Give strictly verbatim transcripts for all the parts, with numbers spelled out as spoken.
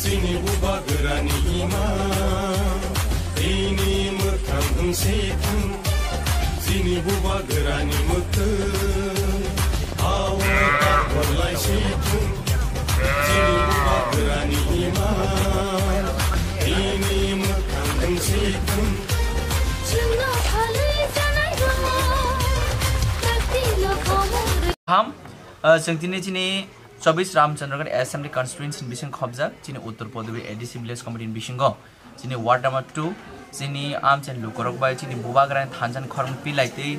Chini bubagrani ima, chini mwkhang wng si thang. Chini bubagrani mwkhang, awa ta bolai si thang. Chini bubagrani ima, chini mwkhang wng si thang. Chwngno phalwi janai rok, taktino khamung rw- Ham, uh, chwng tini chini chobis Ramchandragarh Assembly Constituency ni bising khobjak chini Uttar Padabi A D C Village Committee ni bisingo chini ward number two chini amchaini lukurok bai chini bubagrani thansa ni khorang pilai tei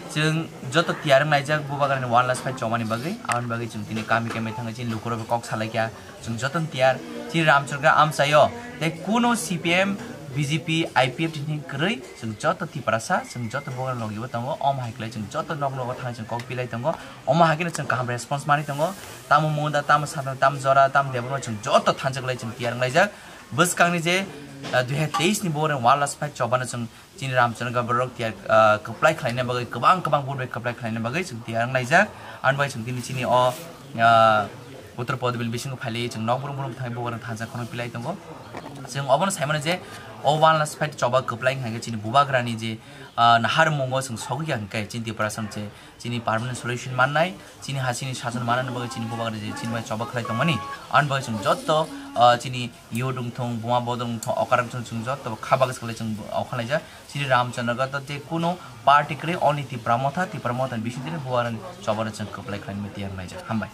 chwng joto tiyar wng laijak bubagrani one last fight chomani bagwi. Aboni bagwi chwng tini kami kami thangwi chini lukurok bai kok salaikha, chwng joto tiyar chini Ramchandragarh amchaio tei kuno C P M, B J P, I P F T ni kwrwi chwng joto Tiprasa chwng joto bubagrani logi o tongo. Omo hai khlai chwng joto nok nogo thangwi chwng kok pilai tongo. Omo hai kheno chwng kaham response manwi tongo. Tamo Munda, tamo Satnam, tamo Jora, tamo Debbarma, chwng joto thansa kwlai chwng tiyar wng laijak. Bwskangni je, ah, dui hazar teis ni borok one last fight chobano chwng chini Ramchandragarh borok tiyar, ah, kwplai khlaina bagwi, kwbang kwbang vote bai kwplai khlaina bagwi chwng tiyar wng laijak. Ani bai chwng tini chini o, ah, Uttar Padabi bisingo phailai chwng nok brum brum thangwi bubagrani thansa khorang pilai tongo. Chwng obono sai mano je o one last fight choba kwplai wng hai khe chini bubagrani je, ah, naharmungo chwng sogwi ya hwnkhe chini Tiprasa se chini permanent solution mannai, chini ha chini sason manani bagwi chini bubagra je chini bai choba khlai tongmani. Ani bagwi chwng jotto, ah, chini youth wngthung, buma bodol wngthung, okra wngthung, chwng jotto kha bagwi se khlai chwng okha laijak. Chini Ramchandragarh to je kuno party kwrwi, only Tipra Motha, Tipra Motha ni bising tini bubagrani chobano chwng kwplai khlainani tiyar wng laijak. Hambai.